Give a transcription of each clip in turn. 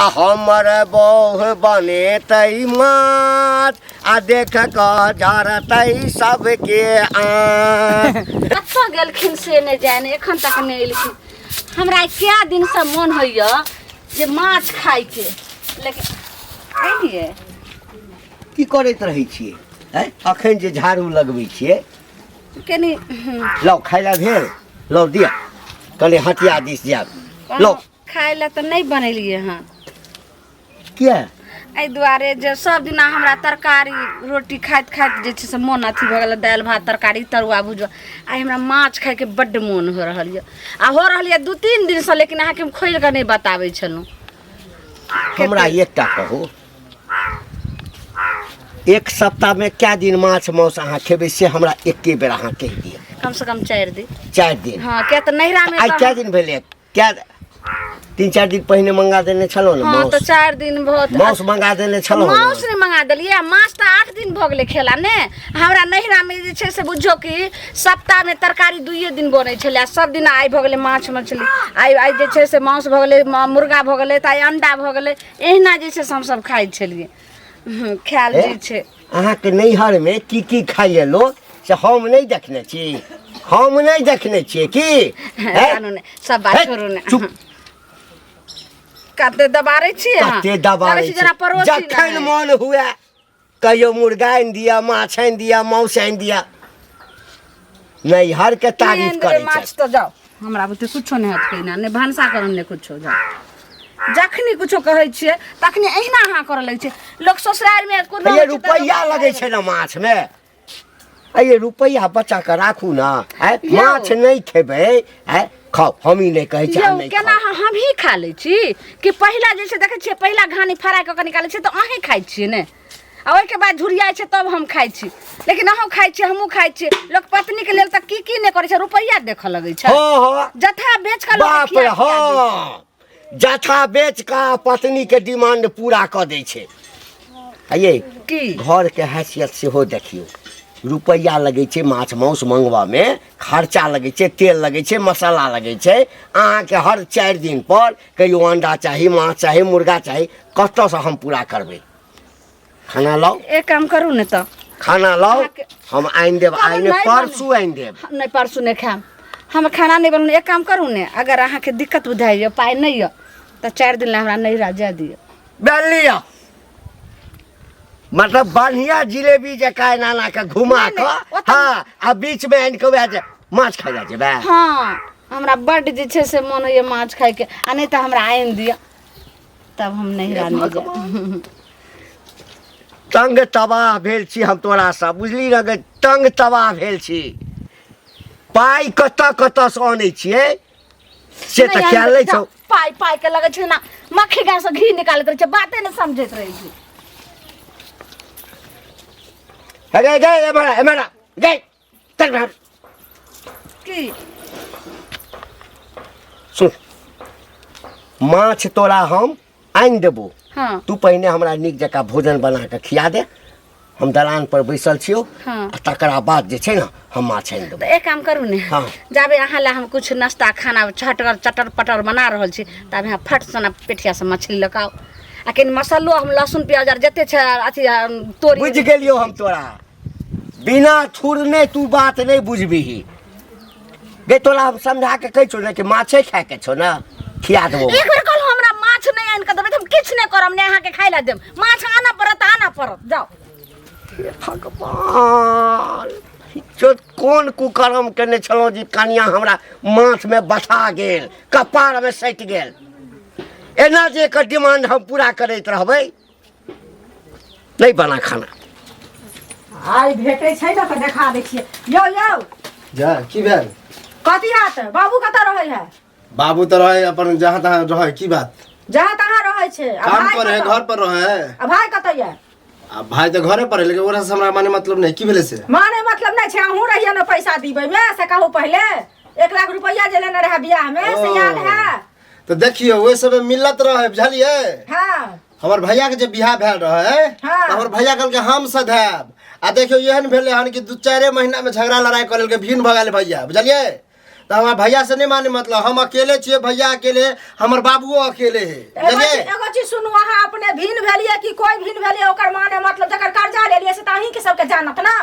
आ हमर बौह बनेतै माछ आ देख कऽ झरतै सबके आँख। कतऽ गेलखिन से नहि जाने, एखन तक नहि एलखिन। हमरा आइ कए दिनसँ मोन होइए जे माछ खाइके, लेकिन एलियै। की करैत रहै छियै हैं? अखन जे झाड़ू लगबै छियै कनि। लौ, खाय लए भेल? लौ दिअ, कनि हटिया दिस जायब। लौ। खाय लए तऽ नहि बनेलियै हँ। किया? एहि दुआरे जे सब दिना हमरा तरकारी रोटी खाइत खाइत जे छै से मोन अथी भऽ गेल, दालि भात तरकारी तरुआ भुजुआ। आइ हमरा माछ खायके बड्ड मोन हो रहल यऽ आ हो रहल यऽ 2-3 दिनसँ, लेकिन अहाँके हम खोलि कऽ नहि बताबै छलहुँ। हमरा एकटा कहू, एक सप्ताहमे कए दिन माछ मांस अहाँ खेबै से हमरा एके बेर अहाँ कहि दिअ। कम से कम 4 दिन। 4 दिन? हँ, किया तऽ नैहरामे आइ कए दिन भेलै? कए 3-4 दिन पहिने मंगा देने छलहुँ ने? हँ, तऽ माउस 4 दिन भऽ माउस मंगा देने छलहुँ ने? माउस नहि मंगा देलियै, माछ तऽ 8 दिन भऽ गेलै खेला ने। हमरा नैहरामे जे छै से बुझियौ कि सप्ताहमे तरकारी 2 दिन बनै छलै आ सब दिन आइ भऽ गेलै माछ मछली, आइ आइ जे छै से माउस भऽ गेलै, मुर्गा भऽ गेलै, तऽ आइ अंडा भऽ गेलै। एहिना जे छै से हमसब खाइ छलियै। खायल जे छै। अहाँके नैहरमे की की खाइए लोक से हम नहि देखने छी, हम नहि देखने छियै की। जानू ने सब बात। छोड़ू ने। चुप। कते दबारै छियै अहाँ? कते दबारै लगै छै जेना पड़ोसी जखन ने। मन हुए कहियो मुर्गा आनि दिअ, माछ आनि दिअ, माउस आनि दिअ, नैहरके नहि तारीफ आनि देबै करै माछ छै। तऽ जाउ, हमरा बुते कुछो नहि होयत कहिना, नहि भनसा करब नहि कुछो। जाउ, जखनी कुछो कहै छियै तखनी एहिना अहाँ करऽ लगै छियै। लोक ससुरारिमे कोनो ये होइ छै तऽ रुपैआ लोक लगै छै ने माछमे। अये रुपैआ बचा कऽ राखू ने। आँय, यौ। माछ नहि खेबै? आँय, खाउ, हम ई नहि कहै छी यौ अहाँ नहि केना खाउ। हमही खा लै छी कि पहिला जे छै देखै छियै, पहिला घानी फ्राइ कऽ कऽ निकालै छियै तऽ अहीँ खाइ छियै ने, आ ओहिके बाद झुरियाइ छै तब हम खाइ छी। लेकिन अहूँ खाइ छियै, हमहूँ खाइ छियै। लोक पत्नीके लेल तऽ की की नहि करै छै, रुपैआ देखऽ लगै छै। हँ हँ जथा बेच कऽ लोक बाप खिया रे खिया दै छै। हँ, जथा बेच कऽ पत्नी के डिमांड पूरा कऽ दै छै। आइये की घर के हैसियत सेहो देखियौ। रुपैआ लगै छै माछ मांस मंगबऽ मे, खर्चा लगै छै, तेल लगै छै, मसाला लगै छै। अहाँके हर 4 दिन पर कहियो अंडा चाही, माछ चाही, मुर्गा चाही, कतऽसँ हम पूरा करबै? खाना लाउ। एक काम करू ने तऽ खाना लाउ, हम आनि देब। हम आइ नहि, नहि परसू आनि देब। नहि, परसू नहि खायब हम, खाना नहि बनू। एक काम करू ने, अगर अहाँके दिक्कत बुझाइए, पाइ नहि यऽ तऽ 4 दिन लए हमरा नैहरा जाय दिअ। बेल लिअ, मतलब बढ़िया जिलेबी जकाँ एना एना के घुमा नहि, नहि, कऽ। ओतऽ- हँ, आ बीच मे आनि कऽ वएह जे माछ खाइ जाइ जेबै। हँ, हमरा बड्ड जे छै से मोन होइए माछ खाइके, आ नहि तऽ हमरा आनि दिअ तब हम नैहरा नहि जायब। तंग तबाह भेल छी हम तोरासँ, बुझली ने गे? तंग तबाह भेल छी। पाइ कतऽ कतऽसँ अनै छियै से तऽ नहि ख्याल नहि छौ। पाइ पाइ के लगै छै ना मक्खी गाय से घी निकालैत रहै छै, बाते नहि समझैत रहै छै। हे गे गे, एम्हर आ, एम्हर आ, गे चल बाहर। की? सुन, माछ तोरा हम आनि देबो। हाँ। तू पहिने हमरा नीक जकाँ भोजन बना कऽ खिया दे, हम दलान पर बैसल छियौ। हाँ। आ तकरा बाद जे छै ने हम माछ आनि देबो। तऽ एक काम करू ने। हाँ। जाबे अहाँ लए हम कुछ नाश्ता खाना छटगर चटर पटर बना रहल छी, ताबे अहाँ फट सना पेठिया से मछली लऽ कऽ आउ, आ कनि मसल्लो, हम लहसुन प्याज आर जते छै अथी तोरी। बुझि गेलियौ हम तोरा, बिना थुरने तू बात नहि बुझबिही गे। तोरा हम समझा के कहै छौ ने कि माछे खायके छौ ने, खिया देबो। एक बेर कहलहुँ हमरा माछ नहि आनि कऽ देबै तऽ हम किछु नहि करब, नहि अहाँके खाय लए देब। माछ आनऽ पड़त, आनऽ पड़त, जाउ। हे भगवान, जो कोन कुकर्म केने छलहुँ जे कनिया हमरा माथमे बसा गेल, कपारमे सटि गेल। एना जे एकर डिमांड हम पूरा करैत रहबै, नहि बना खाना। आइ भेटै छै ने तऽ देखा दै छियै। यौ यौ। जा, की भेल? कथी हाथ? बाबू कतऽ रहै है? बाबू तऽ रहै अपन जहाँ तहाँ रहै, की बात? जहाँ तहाँ रहै छै आ काम भाय करे है। कतऽ? घर पर रहै है। आ भाय कतऽ यऽ? आ भाय तऽ घरे पर है, लेकिन ओकरा से हमरा माने मतलब नहीं। की भेलै से? माने मतलब नहि छै? अहूँ रहियै ने पैसा दिबै मे, से कहू पहिले। 1 लाख रुपैआ जे लेने रहै बियाह मे से याद है? तऽ देखियौ, ओहि समय मिलत रहै, बुझलियै? हाँ। हमर भैया के जे बियाह भेल रहे, हाँ। तऽ हमर भैया कहलकै हम सधायब, आ देखियौ एहन भेलै हन कि 2-4 महीना में झगड़ा लड़ाई कऽ लेलकै, भिन्न भऽ गेल भैया, बुझलियै? तऽ तऽ हमरा भैया से नहीं माने मतलब हम अकेले छियै भैया अकेले हमर बाबुओ अकेले है एगो बुझलियै एगो चीज सुनू अहाँ अपने भिन्न भेलियै कि कोई भिन्न भेलियै ओकर माने मतलब जकर कर्जा लेलियै से तऽ अहीं के सबके जानत ना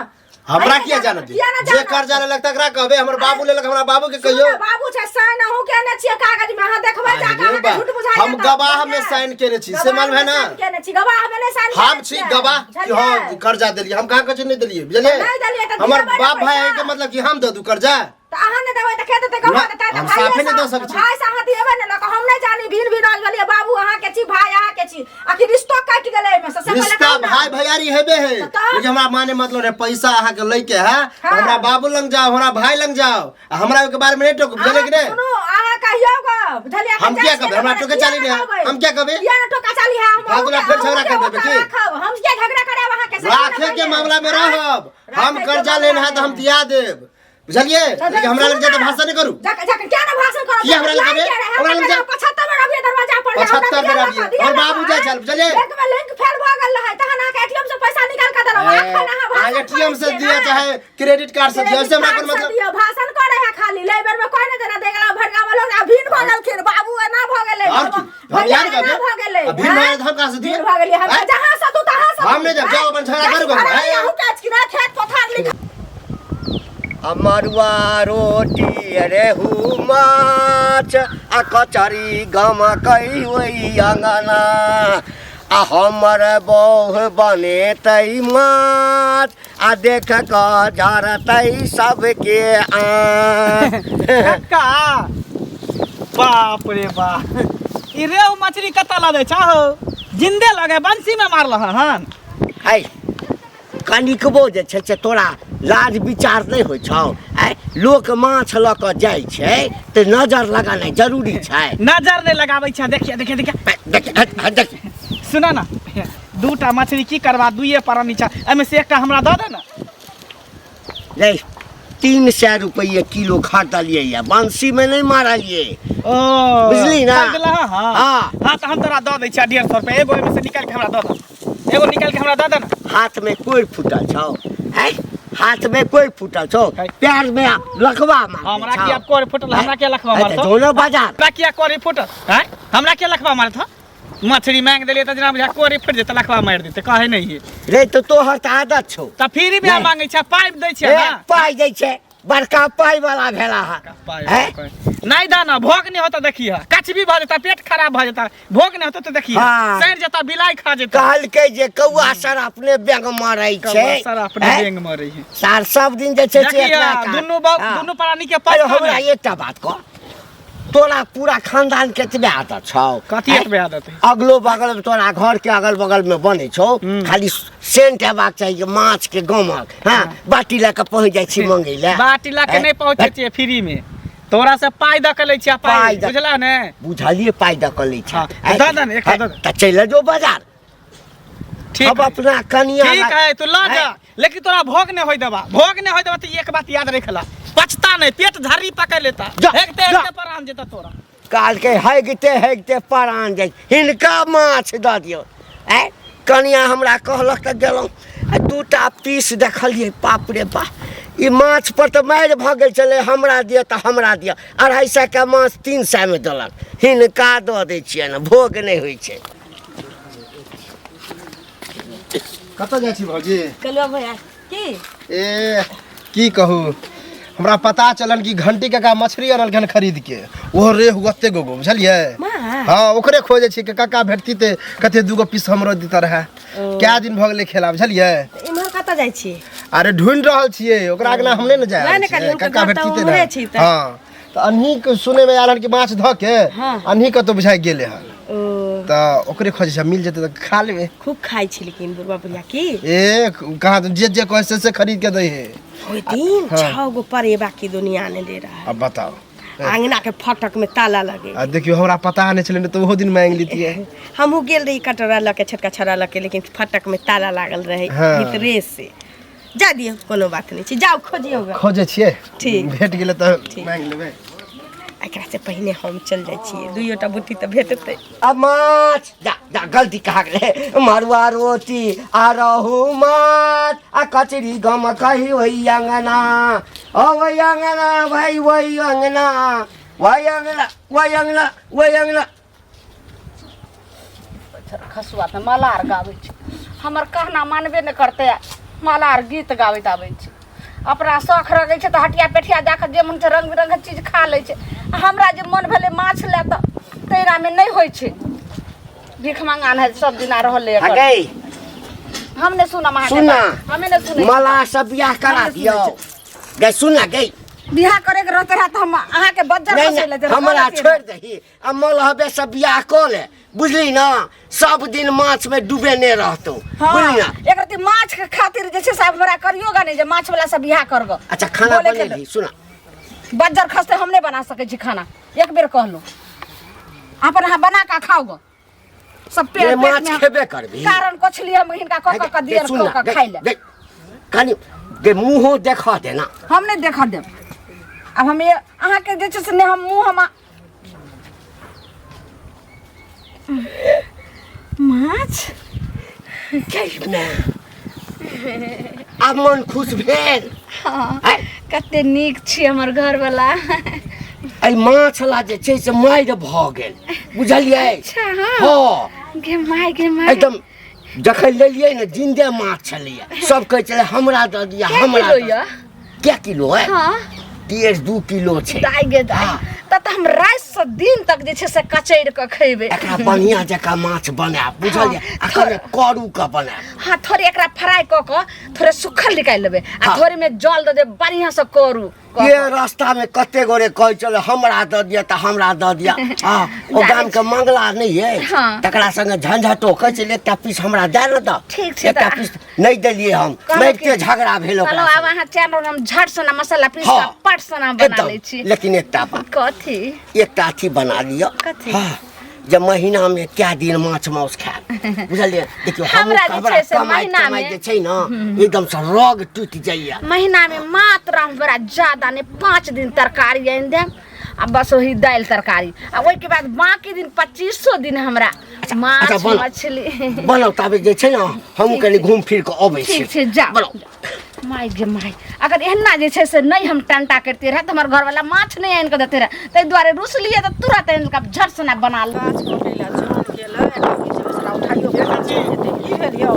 हमरा अहीं के किया जानत किया ना जे जानत? कर्जा लेलक तकरा कहबै हमर बाबू लेलक हमरा बाबू के सुनू कहियो ना, बाबू छै साइन अहूँ केने छियै कागज में अहाँ देखबै जाके अरे अहाँके बा, झूठ बुझाइ हम गवाह में साइन केने छी से मालूम है ना साइन केने छी गवाह में नहीं साइन हम केने छी छियै। गवाह कि बुझलियै? हाँ कर्जा देलियै हम कहाँ कहै छी नहि देलियै बुझलियै नहि देलियै तऽ हमर दिएबै ने बाप भाई पैसा। के मतलब कि हम दऽ दू कर्जा तऽ अहाँ नहि देबै तऽ के देतै गवाह ना, देतै तऽ हम भाइये साफे नहि दऽ से- सकै छी। भाइ से अहाँ दिएबै ने लोक हम नहि जानी भिन भिन आयल भेलियै बाबू अहाँ के छी भाय अहाँ के छी आखिर रिश्तो कटि गेलै एहिमे से से पहिले रिश्ता कहू ना। भाई भैयारी हेबे है तऽ तब? लेकिन हमरा माने मतलब रहे पैसा अहाँ के लैके है तऽ हाँ। हमरा बाबू लंग जाओ हमरा भाई लंग जाओ आ हमरा ओहिके बारे में नहीं टोकू बुझलियै कि अहाँ नहीं सुनू अहाँ कहियौ गप बुझलियै हम किया कहबै? हमरा टोके चाली नहि है। हम किया कहबै? किया ने टोका चाली है हम फालतू अहूँ फेर के- झगड़ा अहूँ के करबै ओतऽ की? राखब हम किया झगड़ा करायब अहाँ के से कहू ना राखे के पहिले। मामला में रहब हम राखे के कर्जा मामला लेना है तो हम में। दिया देब बुझलियै लेकिन हमरा लग जाए तऽ भाषण नहि करू जाके जाके क्या ना भाषण करब किया हमरा लग लाइन जाबे? के रहे, हमरा लग जा- 75 बेर अबियै दरवाजा पर 75 बेर अबियै। और बाबू जाइ छल, बुझलियै? बैंक में लिंक फेल भऽ गेल रहै तहन अहाँके एटीएम से पैसा निकाल के देलहुँ अखन अहाँ भाषण एटीएम से करै छियै दिया ने? चाहे क्रेडिट कार्ड से दिया क्रेडिट से हमरा कार्ड कोन से मतलब दियौ, भाषण करे है खाली ले बेर में कोई नहीं देना दे गेला भड़का वाला आ भीड़ भऽ गेलखिन बाबू एना भऽ गेलै और की? हम भैया यार एना कहबै? भऽ गेलै आ भीड़ भऽ गेलै तऽ हम कहाँ से दियै? भीड़ भऽ गेलै हम आँय? जहाँ से तू तहाँ से हम नहि जायब, जाउ अपन झगड़ा करू ककरो, आँय? अहूँ के आज कि ना खेत पथार लिख आ मरुआ रोटी रेहू माछ आ कचरी गमकै ओहि अङ्गना आ हमर बौह बनेतै माछ आ देख कऽ झरतै सबके आँख कक्का बाप रे बाप ई रेहू मछली कतऽ लदै छह हो जिंदे लगे बंसी में मारल हन है कनिकबो जे छै से तोरा लाज विचार नहि होइ छौ आँय लोक माछ लऽ कऽ जाइ छै तऽ नजर लगानाइ जरूरी छै नजर नहि लगाबै छै देखिए देखिए देखिए देख हट, हट, देख सुन ना दूटा मछली की करबा दुइए प्राणी छै एहिमे से एकटा हमरा दऽ दे ने रे 300 रुपैए किलो खरीदलियै यऽ बंसीमे नहि मारलियै ओ बुझली ना? खरीदलह हँ हाँ। हाँ तऽ हम तोरा दऽ दै छियै 150 रुपैआ एगो एहिमे से निकालि कऽ हमरा दऽ दे एगो निकालि कऽ हमरा दऽ दे ने हाथमे कोइ फूटल छौ हैं हाथमे कोइ फूटल छौ पैरमे लखवा मार हमरा किया कोर फूटल हमरा किया लखवा मारत दोनो बाजार हमरा किया कोरी फूटल हैं हमरा किया लखवा मारत हँ मछली मांग देलियै तऽ जेना बुझा कोरी फूटि जेतै लखवा मारि देतै कहै नहि हियै रे तऽ तोहर तऽ आदत छौ तऽ फ्री मे नहि। मांगै छै पाइप दै छै ए, ना पाइ दै छै बड़का पाइ वाला भेला हा पाइ हैं? नहि दाना भोग नहि होता देखिए कचबी भऽ जेता पेट खराब भऽ जेता भोग नहि होता तऽ देखिए हाँ। सड़ि जेता बिलाइ खा जेता कहलकै जे कौआ सर अपने बेंग मारै छै कौआ सर अपने हैं? बेंग मरै है सार सब दिन जे छै से देखिए एकरा काज। दुनू हाँ। दुनू प्राणी के अरे पैसा हमरा नहि। एकटा बात कह तोरा पूरा खानदान के एतबे आदत छौ कथी एतबे आदत है? अगलो बगल में तोरा घर के अगल बगल में बनै छौ खाली सेंट हेबाक चाही जे माछ के गमक हाँ बाटी लए कऽ पहुँच जाइ छी मंगै लए बाटी लऽ के नहि पहुँचै छियै फ्री में तोरा से पाइ दऽ के लै छियै पाइ पाइ दऽ- बुझला ने बुझलियै पाइ दऽ कऽ लै छै हाँ, दऽ दे ने, एकटा दऽ दे। तऽ चलि जो बाजार ठीक अब अपना कनिया ठीक है तू लऽ जा लेकिन तोरा भोग नहि होय देबा भोग नहि होय देबा तऽ एक बात याद रख ला पछता नहि पेट झर्री पकड़ लेता जा, हेगते जा। हेगते प्राण जेता तोरा कहलकै हेगते हेगते परान जाइ हिनका माछ दऽ दियौ आँय कनिया हमरा कहलक तऽ गेलहुँ आ दूटा पीस देखलियै बाप रे बाप ई माछ पर तऽ मारि भऽ गेल छलै हमरा दिअ तऽ हमरा दिअ 250 के माछ 300मे देलक हिनका दऽ दै छियनि भोग नहि होइ छै कतऽ जाइ छी भौजी कलुआ भैया की ए की कहू हमरा पता चलल कि घंटी काका मछली अनलखन खरीद के ओहो रेहू ओते गो गो बुझलियै हाँ ओकरे खोजै छी कि काका भेटती ते कते दूगो पीस हमरो देता रहे कए दिन भऽ गेलै खेला बुझलियै इम्हर कतऽ जाइ छी अरे ढूंढि रहल छियै ओकरा अगना हम नहि ने जाय नहि ने कहलियै, हुनकर काका घर तऽ भेटती ते उम्हरे ने छी तऽ। हाँ तऽ अन्ही के सुनै मे आयल हन कि माछ धऽ के हाँ। अन्ही कतौ बुझाइ गेलै हन ओ तऽ ओकरे खोजै छै मिल जेतै तऽ खा लेबै खूब खाइ छी लेकिन बुढ़बा बुढ़िया की ए कहाँ जे जे कहै से से खरीद के दै है ओहि दिन हाँ। 6 गो परेबा की दुनिया ने ले रहा अब बताओ आंगना के फटक में ताला लगे आ देखियो हमरा पता नहि छलै ने तऽ ओहो दिन मांगि लितियै हमहूँ गेल रही कटोरा लऽ के छोटका छौड़ा लऽ के लेकिन फटक में ताला लागल रहे हाँ। भीतरे से जा दियौ कोनो बात नहि छै जाउ खोजियौ ग खोजै छियै ठीक। भेट गेलै तऽ ठीक। मांगि लेबै एकरा से पहिने हम चल जाइ छियै, दुइयोटा बुटी तऽ भेटतै। अब माछ जा जा गलती कहा गेलै। मरुआ रोटी आ रहू माछ आ कचरी गम कही ओहि अंगना, ओ ओहि अंगना भाई, ओहि अंगना, ओहि अंगना, ओहि अंगना, ओहि अंगना। खसुआ तऽ मलार गाबै छै, हमर कहना मानबे नहि करतै, मलार गीत गाबैत आबै छै। अपना शौख रखै छै तऽ हटिया पेठिया जाकऽ जे मन छै रङ्ग बिरङ्गके चीज खा लै छै। आ हमरा जे मन भेलै माछ लए तऽ तैरामे नहि होइ छै। भीख मंगा है सब दिना रहलै एकर। हगै हम नहि सुनब अहाँके सुन ना। बात। हमे नहि सुनै छी। मलाह सब बियाह करा दियौ गै, सुन ना गै। बियाह करे के रहते रहे तऽ हम अहाँके बज्जर नहीं खसै लए नहीं, देब। हमरा छोड़ि दही आ मलहबे सब बियाह कऽ ले, बुझली ना? सब दिन माछ में डूबे नहीं रहतो। हाँ, बुझली ना? एक रत्ती माछ के खातिर जे छै से आब हमरा करियोगा नहि जे माछ वाला सब बियाह करगो। अच्छा खाना बोले के बनेली सुना। बज्जर खसते हम नहीं बना सकै छी खाना, एक बेर कहलहुँ अपन अहाँ बना कऽ खाओ गो। सब पेट ये पेट माछ में खेबे करबी। कारण कछली हम हिनका कऽ कऽ कऽ दियर सुन कऽ ना, कऽ गै, खाइ ले। गै, कनि गे मुँहो देखऽ दे ना। हम नहि देखऽ देब। आब हम ये अहाँके जे छै से नहि हम मुँह हम माछ ने आब मन खुश भेल। हँ। आँय? कते नीक छी हमर घरवला। एहि माछ ला जे छै से मारि भऽ गेल, बुझलियै? अच्छा, हँ। हँ। गे माय, गे माय। एकदम जखन लेलियै ने जिन्दे माछ छलैया, सब कहै छलै हमरा दऽ दिअ। कै हमरा किलो दऽ यऽ? कै किलो है? हँ। 1.5 2 किलो छै। दाइ गे दाइ। हँ। तऽ हम राति से दिन तक जे छै से कचैर कऽ खेबै। एकरा बढ़िया जकाँ माछ बनायब, बुझलियै? आ कने करू कऽ बनायब। हँ, थोड़े एकरा फ्राई कऽ कऽ थोड़े सुखल निकालि लेबै आ हँ। थोड़े में जल दऽ देबै, बढ़िआँ से करू कऽ ये कऽ। रास्ता में कते गोरे कहै छलै हमरा दऽ दिअ तऽ हमरा दऽ दिअ। हँ, ओ जानै गाम के मंगला नहि अछि, हँ। तकरा संगे झंझटो कहै छलै एकटा पीस हमरा दए ने दऽ। ठीक छै। एकटा तऽ पीस नहि देलियै हम। कहलहुँ मारिते झगड़ा भेल ओकरा कहलहुँ आब संगे। अहाँ चैन रहू, हम झट सना मसाला पीस हँ। कऽ पट सना बना एकदम लै छी। लेकिन एकटा बात। कथी? एकटा अथी बना लिअ। कथी? हँ, जे महीना में कै दिन माछ माउस खायब, बुझलियै? देखियौ हमहूँ हमरा जे कबरा छै से कमाइत महीना कमाइत मे- जे छै ने एकदम से रग टूटि जाइया। महीना में मात्र हमरा ज्यादा नहीं 5 दिन तरकारी आनि देब आ बस वही दालि तरकारी, आ ओहिके बाद बाकी दिन 25 दिन हमरा माछ अच्छा, बनाउ। मछली बनाउ, ताबे जे छै ने हमहूँ कनि घूम फिर कऽ अबै छी। ठीक छै, जा। बनाउ। माय गे माय, अगर एहना जे छै से नहि हम टंटा करिते रहे तऽ हमर घरवाला माछ नहि आनि कऽ देते रहे, ताहि दुआरे रुसलियै तऽ तुरंत आनि कऽ झट सना बना ले। गाछ कटै लए जन गेलै, एकरा की छै बेचारा उठाइयो कऽ चलि जेतै। की भेल यौ?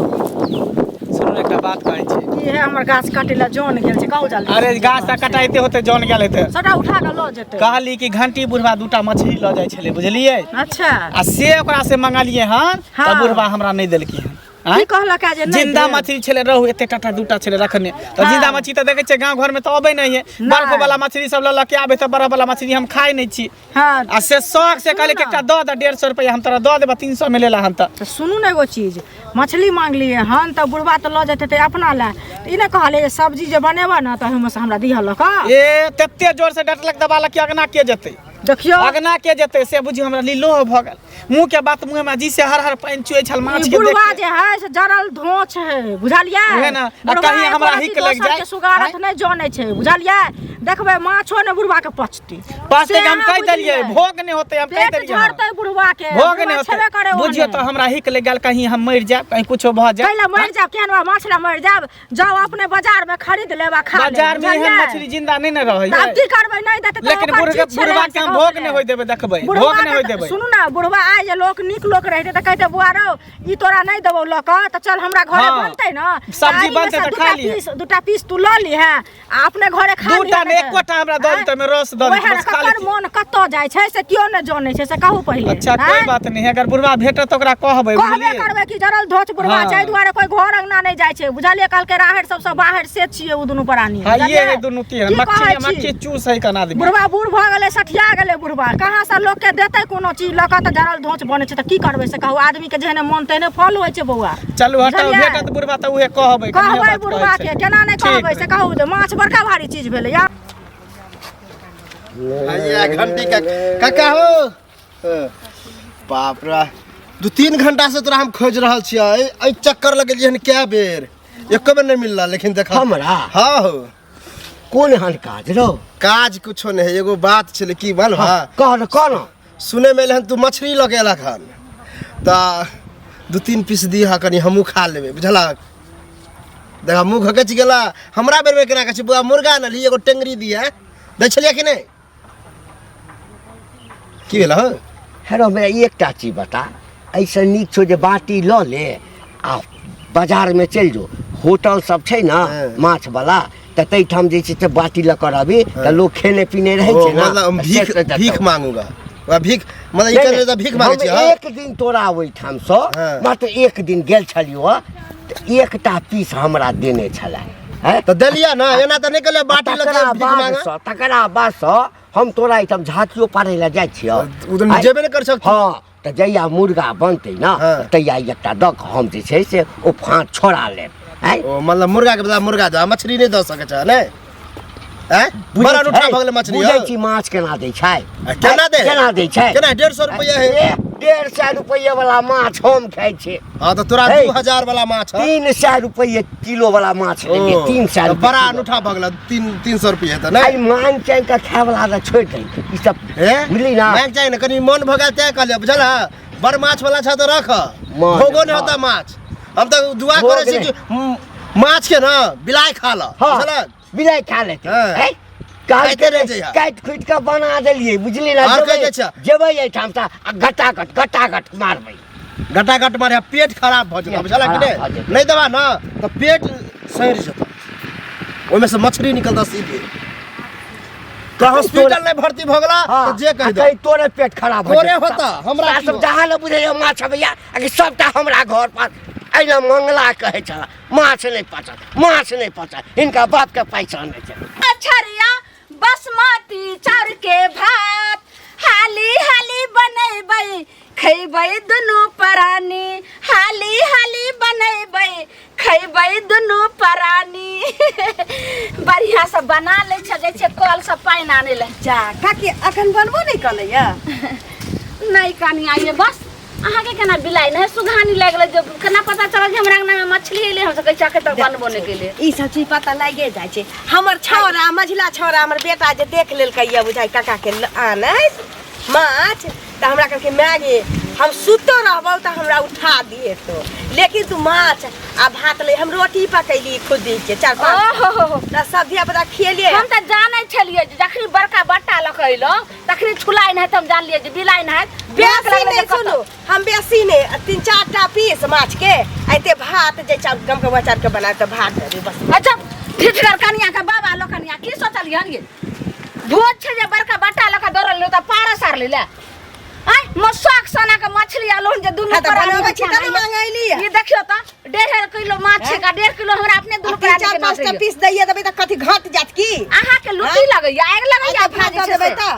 सुनू, एकटा बात कहै छी। की है? हमर गाछ काटै लए जन गेल छै, कहू जल्दी। अरे गाछ तऽ कटाइते होते जन गेल हेतै। सबटा उठा कऽ लऽ जेतै। कहली कि घंटी बुढ़वा दूटा मछली लऽ जाइ छलै, बुझलियै? अच्छा। आ से ओकरा से मंगलियै हन तऽ हँ। बुढ़वा हमरा नहि देलकै हन। आँय? की कहलक है जे नहि जिंदा देब? मछली छलै रहू एते टाटा दूटा छलै रखने तऽ। हँ। जिंदा मछली तऽ देखै छियै गाँव घरमे तऽ अबै नहि है। नहि। बर्फ वाला मछली सब लऽ लऽ के आबै तऽ बर्फ वाला मछली हम खाइ नहि छी। हँ। आ से शौक से कहलियै कि सुनू एकटा दऽ दे, 150 रुपैआ हम तोरा दऽ देबऽ, 300 मे लेला हन तऽ। तऽ सुनू ने एगो चीज, मछली मांगलियै हन तऽ बुढ़बा तऽ लऽ जेतै अपना लए, तऽ ई नहि कहलियै जे सब्जी जे बनेबऽ ने तऽ ओहिमे से हमरा दिहऽ लऽ कऽ। ए तते जोर से डटलक दबालक कि अगना के जेतै। देखियौ, अगना के जेतै से बुझियौ हमरा लीलो भऽ गेल, मुँह के बात मुँह में जी से हर हर पानि चुए छल माछ ई के देख बुढ़वा के। जे है से जरल धोछ है, बुझलियै? उहे ने, आ बुढ़वा कहीं एको हमरा रत्ती हिक लागि दोसर जाय, के सुगारत आँय? नहि जनै छै, बुझलियै? देखबै माछो ने बुढ़वा के पचतै। पचतै से के हम अहाँ कहि देलियै बुझलियै? भोग नहि होतै, हम कहि पेट देलियै हन। झड़तै बुढ़वा के। भोग बुढ़वा नहि छेबे करे होतै, बुझियौ ओहने। तऽ हमरा हिक लागि गेल, कहीं हम मरि जायब, कहीं कुछो भऽ जाय। कैला मरि जायब? केहन बा माछ ला मरि जायब? जाउ अपने बाजार में खरीद लेब आ खा लेब। बाजार में एहन बुझलियै? मछली जिंदा नहि ने रहै। तऽ आब की करबै? नहि देतै तऽ लेकिन ओकर बुढ़ चीज छलै बुढ़वा के हम से भोग कहू नहि होय देबै, देखबै बुढ़वा भोग नहि के होय तऽ- देबै। सुनू ने, बुढ़वा आइ जे लोक नीक लोक रहितै तऽ कहितै बुआ रौ, ई तोरा नहि देबौ लऽ कऽ, तऽ चल हमरा घरे हँ। बनतै ने सब्जी तऽ एहिमे बनतै से तऽ दूटा खा लिहे। पीस, दूटा पीस तू लऽ लिहे आ अपने घरे खा दूटा लिहे। नहि, एकोटा हमरा दऽ आँय? दितै, ओहिमे रस दऽ ओएह दितै, ने, बस खा ककर लेती। मोन कतऽ जाइ छै से केओ नहि जानै छै, से कहू पहिले। अच्छा, कोई आँय? बात नहीं है, अगर बुढ़वा भेटत तऽ ओकरा कहबै। कहबे बुझलियै? करबै कि जरल धोच बुढ़वा हाँ। छै, एहि दुआरे कोई घर अंगना नहि जाइ छै, बुझलियै? कहलकै राहरि सबसँ बाहर से छियै ओ दुनू प्राणी। हाँ, ये बुझलियै? है दुनू तीन की मक्खी कहै छी? मक्खी चूस है कना आदमी। बुढ़वा बूढ़ भऽ गेलै, सठिया गेलै बुढ़वा, कहाँ से लोकके देतै कोनो चीज लऽ कऽ? तऽ जरल धोच बनै छै तऽ की करबै से कहू? आदमीके जेहने मोन तेहने फल होइ छै बौआ। चलू हटाउ। बुझलियै? भेटत बुढ़वा तऽ उहे कहबै, कनिये कहबै बात कहै बुढ़वा छै। के, केना नहि ठीक कहबै से कहू जे माछ बड़का भारी चीज भेलै या। आइया घंटी का काका हो। बाप रे, 2-3 घंटा से तोरा हम खोज रहल छियै, एहि चक्कर लगेलियै हन कए बेर, एको बेर नहि मिलला, लेकिन देख हमरा? हाँ हो। कोन एहन काज रौ? काज कुछो नहि है, एगो बात छलै की मालूम है? कह न, कह न। सुनै मे एलै हन तू मछली लऽ के एलक हन, तऽ 2-3 पीस दिहऽ, कनि हमहूँ खा लेबै, बुझलक? देखा मुँह घकचि गेला हमरा बेरमे। केना कहै छी बौआ, मुर्गा आनलही, एगो टेंगरी दिहे, दै छलियै कि नहि? की भेल हँ? हेरो हमरा एकटा चीज बता, एहिसँ नीक छौ जे बाटी लऽ ले आ बाजारमे चलि जो, होटल सब छै ने माछवला, तऽ ताहिठाम जे छै से बाटी लऽ कऽ रहबी तऽ लोक खेने पीने रहै ओ छै ने, मतलब हम तऽ भीख से देतौ। भीख मांगूगा वह भीख, मतलब ई नहि, कहले नहि, तऽ भीख मांगै हम छी। हँ एक दिन तोरा ओहिठामसँ मात्र एक दिन गेल छलियौ हँ, तऽ एकटा पीस हमरा देने छलै हैं? तऽ देलियै ने, एना तऽ नहि कहलियै बाटी लऽ के तकरा भीख मांगा। बादसँ, तकरा बादसँ हम तोरा एहिठाम झाँकियो पाड़ै लए जाइ छियौ। ओ तऽ जेबे नहि कर सकतौ। हँ, तऽ जहिया मुर्गा बनतै ने तहिया एकटा दऽ कऽ हम जे छै से ओ फाँक छोड़ा लेब। आँय? ओ मतलब मुर्गा के बदला मुर्गा दऽ, मछली नहि दऽ सकै छ नहि? आँय? बुझै बड़ा अनूठा छै? भऽ गेलै मछली। बुझै हौ। छी माछ केना दै छै? आ केना दै? केना दै छै? केना? 150 रुपैआ है। ए, 150 रुपैआ वाला माछ हम खाइ छी। हाँ, तऽ तोरा हे। 2000 वाला माछ हौ। 300 रुपैए किलो वाला माछ लेलियै, ओ, 300 तऽ रुपैए बड़ा किलो। अनूठा भऽ गेलै, 300 रुपैआ तऽ आइ नहि मांग चाहि कऽ खाय वाला तऽ छोड़ि दही ई सब, हे? बुझली ना? मांग चाही ने, कनि मन भऽ गेल तें कहलियै, बुझल है? बड़ माछ वाला छ तऽ रख, मन, भोगो नहि हाँ। होता माछ। हम तऽ दुआ भोग करै छी नहि। कि माछ के ने बिलाइ खा ल, हाँ। बुझलक? बिलाइ खा लेतै। हाँ। हैं? काटि खाइते रहि जइहा। काटि खुटि कऽ बना देलियै, बुझली ना? आर जेबै कहै जाइ छै। जेबै एहिठाम तऽ आ घटाघट घटाघट मारबै, घटाघट मारे, पेट खराब भऽ जेतौ, पेट बुझलक कि खराब भऽ नहि? जेतै। नहि देबा ने तऽ पेट सड़ि जेतौ, ओहिमे से मछली निकलतौ सीधे। तोरा हॉस्पिटल नहि भर्ती भऽ गेला हाँ, तऽ जे कहि आ दे कही तोरे पेट खराब भऽ तोरे जेतौ। होता, हमरा साला की सब होता? जहाँ ने बुझैया माछ अबैया आ कि सबटा हमरा घर पर एहिना मंगला कहै छला, माछ नहि पचत, माछ नहि पचत, हिनका बाप के पैसा नहि छै। अछरिया बासमती चाउर के भात हाली हाली बनेबै खैबै दुनू प्राणी, हाली हाली बनेबै खैबै दुनू प्राणी। बढ़िया से बना लै छै, जाइ छै कल से पानि आनै लए। जा काकी, अखन बनबो नहि कलैया? नहि कनिया, ये बस अहाँके केना बिलाइ नहि सुघानी लागि गेलै जे केना पता चलल जे हमरा अंगना में मछली एलै? हम सब कहै छी अखन तक बनबो नहि केलियै। ई सब चीज पता लागे जाइ छै। हमर छौड़ा, मझिला छौड़ा, हमर बेटा जे देख लेलकै ये बुझाइ काका के आनैत माछ, तऽ हमरा कहलकै, माय गे, हम सुतो रहबौ तऽ हमरा उठा दिहे तो, लेकिन तू माछ आ भात ले। हम रोटी पकैली खुदी के चार पाँच, ओहो, तऽ सब धिया पुता खियेलियै। हम तऽ जानै छलियै जे जखनी बड़का बट्टा लऽ कऽ अयलहुँ तखनी छुलाइ नहि, तऽ हम जानलियै जे बिलाइ नहि बेसी नहि। सुनू, हम बेसी नहि, 3-4 टा पीस माछ के, एते भात जे चाउर गमकौआ चाउर के बनाए तऽ भात दऽ दियौ बस। अच्छा ठिठगर कनिया के बाबा लोकनिया, की सोचलियै हन ये? भोज छै जे बड़का बट्टा लऽ कऽ दौड़ल तऽ पारस आर ले आय मसुआक सना के मछली आलो जे दुनू हाँ, तऽ प्राणी बनबै छी तब खाना। मंगैली। ई देखियौ तऽ 1.5 किलो माछ छै का, 1.5 किलो हमरा अपने दुनू 3 प्राणी 4 के 5 टा नापैया। पीस दैये देबै तऽ कथी घट जात की? अहाँ के लुटी लगैया, आगि लगैया आ तऽ अपना जे भात छै दऽ देबै से। तऽ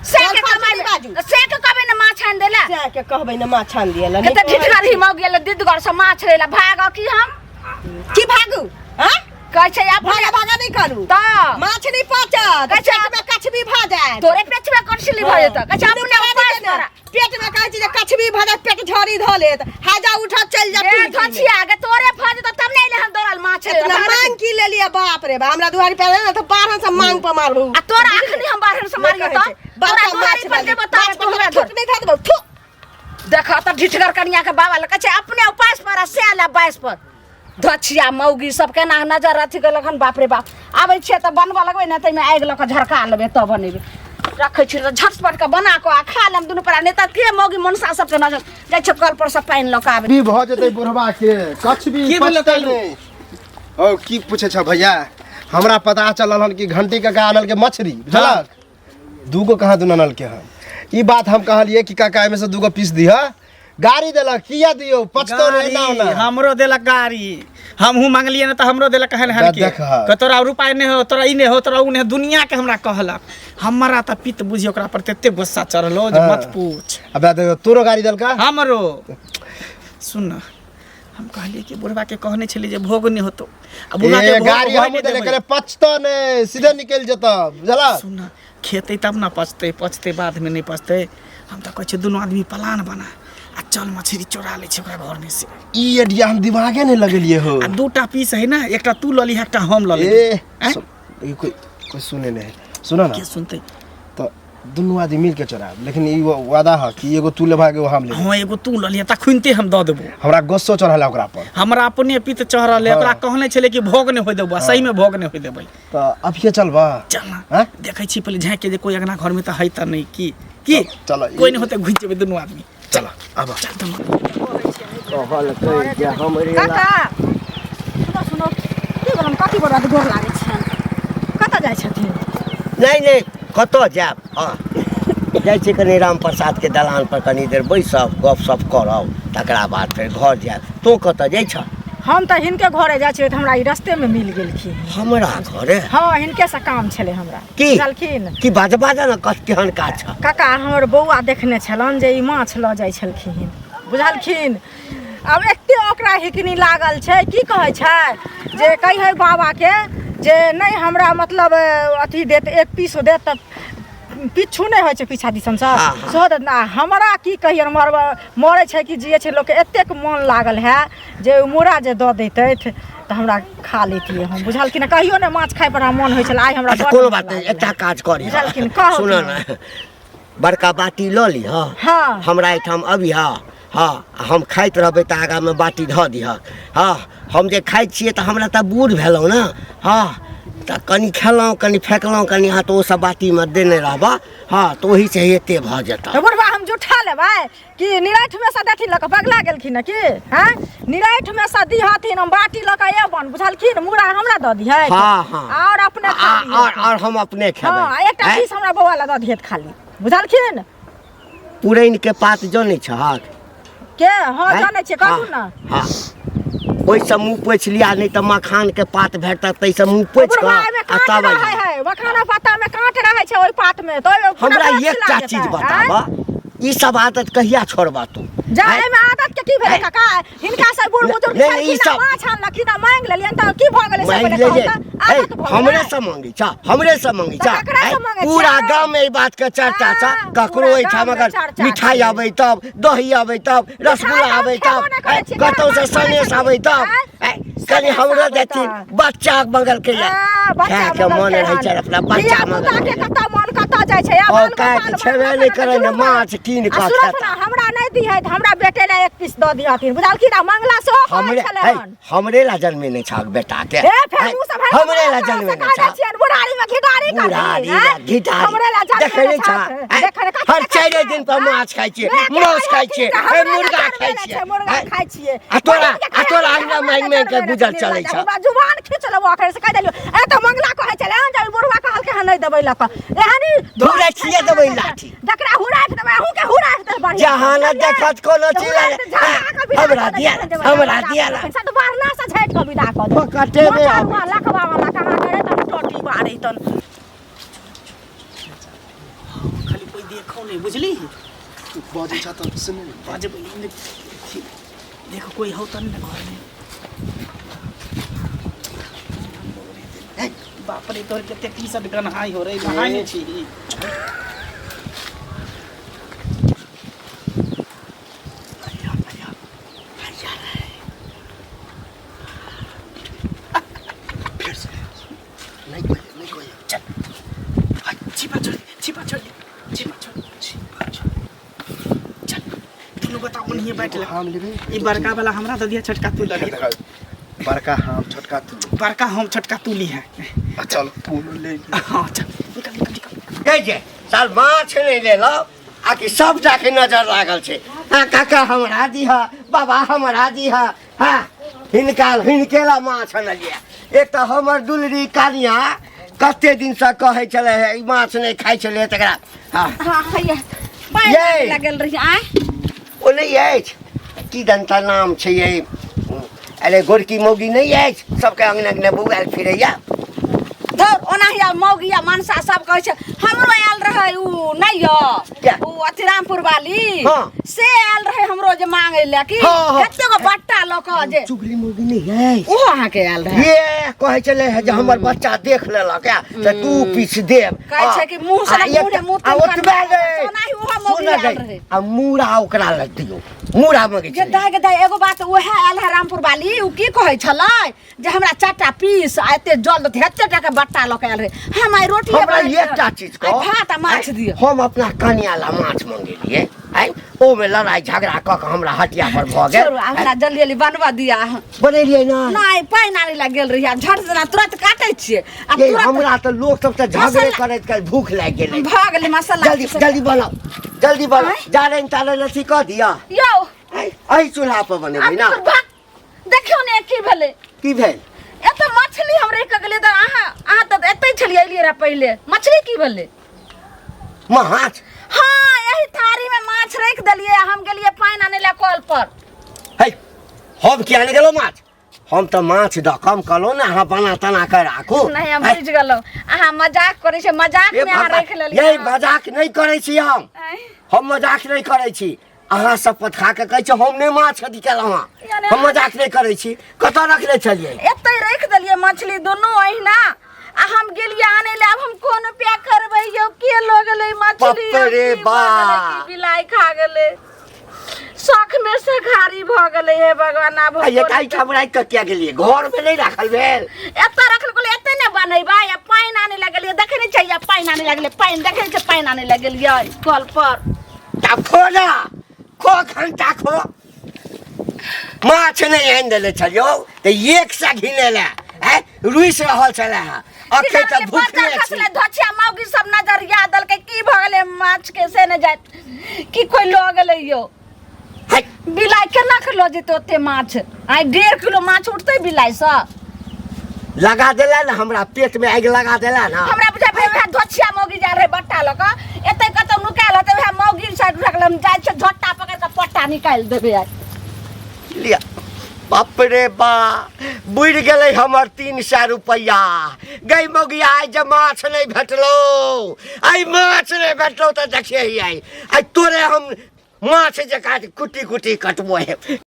से के जलपान कमाइ नहि बाजू। से के कहबै ने माछ आनि देला। से के कहबै ने माछ आनि दिअ के तऽ ढिठगर ही मौगी गेल दिदगर से माछ लेला भाग की हम की भागू? हाँ, कहै छै अपने भागा भागा नहि करू, तऽ माछ नहि पचत, कहै छै पेट में कछबी भऽ जायत। तोरे पेट में कछली भऽ जेतौ। कहै छै दुनू अपने प्राणी उपास के ने, करा। पेट में कहै छै जे कछबी भऽ जायत, पेट झड़ी धऽ लेत, हाजा उठत चलि जायत ए टुनकी में। धछिया गे, तोरे भऽ जेतौ तब ने एले हम दौड़ल माछ लेला। इतना मांग की लेलियै, बाप रे बाप, हमरा दुआरी पर एले ने तऽ बारह से मांग पर मारबू। आ तोरा अखनी हम बारहन से मारियो कहै तऽ छै, बड़का तोरा दुआरी माछ पर वाली, जेबो तब माछ तू हमरा पर थूक नहि धऽ देबौ, थू। देख तऽ ढिठगर कनिया के बाबा लग कहै छै अपने उपास पर आ से आला बाइस पर। धछिया मौगी सब केना नजर अथी केलक हन, बाप रे बाप। आबै छियै तऽ बनबऽ लगबै ने, ताहिमे आगि लऽ कऽ झरका लेबै तब बनेबै। रखै छी तऽ झटपट कऽ बना कऽ आ खा लेब दुनू परा, नहि तऽ के मौगी मनसा सबके नजर जाइ छै कल पर से पानि लऽ कऽ आबै। भी भऽ जेतै बुढ़वा के कछ भी की भेलै पचतै कालू? नहि। ओ की पूछै छ भैया, हमरा पता चलल हन कि घंटी काका आनल के मछली, बुझलक? दूगो कहाँ दुनू आनलके हन। ई बात हम कहलियै कि काका एहिमे से दूगो पीस दिह, गाड़ी देलक, किया दियौ, पचतो नहि एना गाड़ी, ओना। हमरो देलक गाड़ी, हमहूँ मंगलियै ने तऽ हमरो देलक हन हन के देख हँ। कि तोरा रुपा नहि हो, तोरा ई नहि हो, तोरा उ नहि हो, दुनिया के हमरा कहलक। हमरा तऽ पित्त बुझी ओकरा पर तते गुस्सा चढ़लो जे हाँ। मत पूछ। अब देखो तोरो गाड़ी देलका। हमरो सुन न, हम कहलियै कि बुढ़वा के कहने छलियै जे भोग नहि होतो आ बुढ़वा के ए भोग गाड़ी होय हमहूँ नहि देले देबै। करे, पचतो नहि, सीधे निकलि जेतौ, बुझलक? सुन न, खेतै तब ने पचतै, पचतै बादमे नहि पचतै। हम तऽ कहै छियै दुनू आदमी प्लान बना आ चल मछली चोरा लै छै ओकरा घरमे से। ई आइडिया हम दिमागे नहि लगेलियै हो। आ दूटा पीस है ने, एकटा तू लऽ लिह, एकटा हम लऽ लेबै। ए आँय? ई कोई कोई सुने नहीं सुनो ना। के सुनते? तो दुनू आदमी मिल के चोराब, लेकिन ई वादा है कि एगो तू लेबा एगो हम लेबै। हाँ, एगो तू लऽ लिह, तखुनते हम दऽ देबो। हमरा गुस्सो चढ़ल है ओकरा पर। हमरा अपने पित्त चढ़ल है, ओकरा कहने छलै कि भोग नहि होय देबो, सही में भोग नहि होय देबै। तऽ अभिये चलबा? चल ना। हैं? देखै छी पहिले झाँकि के जे कोई अंगना घर में तऽ है तऽ नहि की की चल, कोई नहि होतै, घुसि जेबै दुनू आदमी। चल आब। चल तऽ। कहलकै जे हमरे ला काका सुनो सुनो, की बोलम कथी बोलबा, गोर लागै छियनि। कतऽ जाइ छथिन? नहि नहि, कतऽ जायब? हँ, जाइ छी कनि राम प्रसादके दलान पर कनि देर बैसब, गपशप करब, तकरा बाद फेर घर जायब। तोँ कतऽ जाइ छह? हम तऽ हिनके घरे जाइ छियै, तऽ हमरा ई रस्तेमे मिल गेलखिन। हमरा घरे? हँ, हिनके से काम छलै हमरा। की? बुझलखिन? की बाज बाज ने, कत केहन काज छह? काका, हमर बौआ देखने छलनि जे ई माछ लऽ जाइ छलखिन, बुझलखिन? आब एते ओकरा हिकनी लागल छै, की कहै छै जे कहियै बाबाके जे नहि हमरा मतलब अथी देत, एक पीस देत तऽ पिच्छू नहि होइ छै पीछा दिसन सँ, हाँ, हाँ। सेहो देत ना। हमरा की कहियै, मरब मरै छै कि जियै छै, लोकके एतेक मोन लागल है जे ओ मूड़ा जे दऽ दैतथि तऽ हमरा खा लैतियै हम, बुझलखिन? कहियो नहि माछ खाइ पर हमरा मोन होइ छलै, आइ हमरा अच्छा, बड्ड कोनो मोन बात नहि, लागल। एकटा काज करी। बुझलखिन? कहू। सुन ने, बड़का बाटी लऽ लिह। हाँ। हमरा एहिठाम अबिह, हँ, हम खाइत रहबै तऽ आगाँमे बाटी धऽ दिहक। हँ, हम जे खाइ छियै तऽ हमरा तऽ बूढ़ भेलहुँ ने, हँ, तऽ कनि खेलहुँ, कनि फेकलहुँ, कनि अहाँ तऽ ओसभ बाटीमे देने रहबह, हँ, तऽ ओहीसँ एते भऽ जेतह। तऽ बुढ़बा, हम जुठा लेबै कि निराठमे सँ देथिन लऽ कऽ? पगला गेलखिन की? हँ, निराठमे सँ दिहथिन, हम बाटी लऽ कऽ एबन, बुझलखिन? मुड़ा हमरा दऽ दिहथि। हाँ, हाँ। आओर अपने खा और लिहथिन। और हम अपने खेबै। हँ, एकटा आँय? पीस हमरा बौआ लए दऽ दिहथि खाली, बुझलखिन? पुरैनके पात जनै छहक? के? हँ, आँय? जानै छियै, कहू ने। हँ, ओहिसँ मुँह पोछि लिअ, नहि तऽ मखानके पात भेटत, ताहिसँ मुँह पोछि कऽ बुढ़बा, एहिमे आ काँट तब रहै अइहऽ। है, मखाना पातामे काँट रहै छै ओहि पातमे, तऽ ओहिमे पूरा हमरा दाँत एकटा छिला चीज जेतै, बताबऽ, आँय? ई सब आदत कहिया छोड़बा तू? जा, आँय? एहिमे आदत के की भेलै? आँय? काका, हिनका से बूढ़ बुजुर्ग नहि, नहि, ई छलखिन आ सब- माछ आनलखिन आ मांगि लेलियनि तऽ की भऽ गेलै से मांगि पहिले कहू लेलियै। तऽ, हे, आदत भऽ हमरे गेलै? से मांगै छह, हमरे से मांगै तऽ छह? ककरा से आँय? मांगै छियै? पूरा गाँव में ई बात के चर्चा छह। हाँ, ककरो पूरा ओहिठाम गाँवमे अगर चर्चा मिठाई छै। आबै तब, दही आबै तब, रसगुल्ला मिठाई हम आबै खेबो तब, नहि करै आँय, छियै, कतौ से माछ खाइ सनेस छियै। आबै तब, आँय? आँय, कनि सनेस हमरो आबै देथिन, तब। बच्चा मंगलकै या। आ, बच्चा खाय के मन मंगलकै रहै छै हन। अपना बच्चा धिया-पुता के मंगलकै। कतऽ मन कतऽ जाइ छै? आ बाल औकात गोपाल छेबे मंगलकै नहि तऽ करै ने, जुलुम माछ कीन आ कऽ सुनऽ खेता। सुनऽ, हमरा नहि दिहथि, हमरा बेटे लए एक पीस दऽ दिहथिन, बुझलखिन? आ मंगला सेहो कहै हमरे छलै है, हन। हमरे ला जन्मेने छहक बेटा के? हे, फेर है, मुँह से भरि हमरे ला जन्मेने छहक? छियनि बुढ़ारी में घिढारी करथिन, बुढ़ारी हैं? ला घिढारी। हमरे ला देखै जन्मेने नहि छह? छथि। हैं? देखै नहि, कथी हर देखै चारिे छियै? दिन पर हैं? माछ खाइ छियै, नहि, मांस खाइ छियै, तऽ हे, हमरा ला मुर्गा जन्मेने खाइ छै, छियै, मुर्गा हैं? खाइ छियै। आ तोरा बहिनके आ तोरा खाइ अहिना छियै, मांगि मांगि के हमरा गुजर जन्मेने चलै छै। छह। हमरा जुबान खींच लेबो अखन से कहि देलियौ। ए तऽ मंगला कहै छलै हन जे बुढ़वा कहलकै हन नहि देबै लऽ कऽ, एहन ही हुराठिए देबै लाठी। जकरा हुराठि देबै, अहूँ के हुराठि देबै बढ़िआँ। जहाँ न देखत कोनो चीज हमरा दिया, हमरा दिया। सतबारना से झाटि कऽ विदा कऽ देबै। पकटेबे आबै। मोचरुआ लकवा वाला कहाँ करे तऽ टोटी बारै तन। खाली कोई देखो नहीं, बुझली? बजै छ तऽ सुन। बजबै नहि, देखो कोई हो तऽ नहीं घर में। बाप रे, तोहर कते टी शर्ट गन्हाई हो रे, नहाय नहि छी? नहि कोई, नहि कोई। चल, छिपा छोड़, छिपा छोड़, छिपा छोड़, छिपा छोड़। चल, दुनू गोटा ओनहिए बैठ ले। हम लेबै। ई बड़का वाला हमरा दऽ दिया, छोटका तू लऽ लिहा। बड़का हम, छोटका तू। बड़का हम, छोटका तू ली है। आ चल, तू ले। हाँ, चल, निकल निकल निकल। ए जे साल माछ नहि लेलहुँ आ कि सबटा के नजर लागल छै। हाँ, काका हमरा दिह, बाबा हमरा दिह। हाँ, हिनका हिनके ला माछ अनलियै। एक तऽ हमर दुलरी कनिया कते दिनसँ कहै छलै हे, ई माछ नहि खाइ छलै तकरा। हाँ। हाँ, हैया पानि यै। लागल रही आय। ओ नहि अछि, की दन्ता नाम छै ये? अरे, गोरकी मौगी नहि अछि, सबके अङ्गना अङ्गना बौआयल फिरैया? धौर, ओनाही आब मौगी आ मनसा सब कहै छै, हमरो आयल रहै। रहै उ नहि यौ क्या? उ अथी रामपुर वाली हाँ। से आयल रहे हमरो जे मांगे ले कि हाँ, हाँ। एते गो बट्टा लऽ कऽ जे चुगली मुगली नहीं है ओहो अहाँके आयल रहे ये कहै छलै हे जे हमर बच्चा देख लेलक है तऽ तू पीछ देब कहै छै कि मुँह से आ मुँह रे मुँह आ तीन ओतबे कान नहि ओनाही ओहो मौगी सुन आयल गई, रहै। आ मूड़ा ओकरा लग दियौ मूड़ा मगै जे छलै दाय के दाय एगो बात उएह आयल है रामपुर वाली उ की कहै छलै जे हमरा चारिटा पीस आ एते जल देतै एते टाके बट्टा लऽ के आयल रहे हम आइ रोटी हमरा एकटा चीज आइ कह भात आ माछ दिअ हम अपना कनिया ला माछ मंगेलियै आइ ओहिमे लड़ाई झगड़ा कऽ कऽ हमरा हटिया पर भऽ गेल छोड़ू आब हमरा जल्दी जल्दी बनबऽ दिअ अहाँ। बनेलियै ना नहि पानि आनै लए गेल रहियै आब झट जेना तुरंत काटै छियै आ ये तुरंत हमरा तऽ लोक सब तऽ झगड़े मसाला- करैत करैत भूख लागि गेलै भऽ गेलै मसाला जल्दी जल्दी बनाउ जल्दी बनाउ आँय? जारनि तारनि अथी कऽ दिअ यौ आइ एहि चूल्हा पर बनेबै आब ना तोर भाग देखियौ ने की भेलै की भेल एतऽ मछली हम रहि कऽ गेलियै तऽ अहाँ अहाँ तऽ एतै छलियै एलियै रहए पहिले मछली की भेलै माछ हाँ एही थारी में माछ रख देलियै आ हम गेलियै पानि आनै लए कल पर है हम किया नहि गेलहुँ माछ हम तऽ माछ दऽ कम कहलहुँ ने अहाँ बना तना कऽ राखू नहीं हम है, बुझि गेलहुँ अहाँ मजाक करै छै मजाक ए में अहाँ भगवान, रखि लेलियै ये मजाक नहि करै छी हम आँय। हम मजाक नहि करै छी अहाँ शपथ खा कऽ कहै छी हम नहि माछ अथी केलहुँ हँ यानी हम मजाक नहि करै छी कतऽ रखने छलियै एतै रखि देलियै मछली दुनू अहिना आ हम गेलियै आनै लए आब हम कोन उपाय करबै यौ के लऽ गेलै मछली बाप रे की भऽ गेलै, बा। की बिलाइ खा गेलै शौक में सखारी भऽ गेलै हे भगवान आब हम आ ये कोन एहिठाम राखि कऽ किया गेलियै घरमे नहि राखल भेल एतऽ रखल गेलै एतै ने बनेबै आ पानि आनै लए गेलियै देखै नहि छियै पानि आनै लए गेलियै पानि देखै नहि छियै पानि आनै लए गेलियै कल पर ता खो ना खो घंटा खो माछ नहि आनि देने छलियौ तऽ एक सए घिने लए आँय रुसि रहल छलै हँ अखन तऽ भूखले छी धोछिया मौगी सब नजरिया देलकै की भऽ गेलै माछ के से नहि जाइत की कोइ लऽ गेलै यौ है, बिलाइ केना के लऽ जेतै ओते माछ आइ 1.5 किलो माछ उठतै बिलाइसँ लगा देला ने हमरा पेट में आगि लगा देला ना हमरा बुझाइ पड़ै वएह धोछिया मौगी जा रहै बट्टा लऽ कऽ एतै कतौ नुकायल हेतै वएह मौगी साइड उठा कऽ हम जाइ छियै झोटा पकड़ि कऽ पट्टा निकालि देबै आइ लिया बाप रे बा बुड़ि गेलै हमर 300 रुपैआ गई मौगिया आइ जे माछ नहि भेटलौ आइ माछ नहि भेटलौ तऽ देखियै आइ आइ तोरे हम माछ जकाँ कुटी कुटी कटबो है।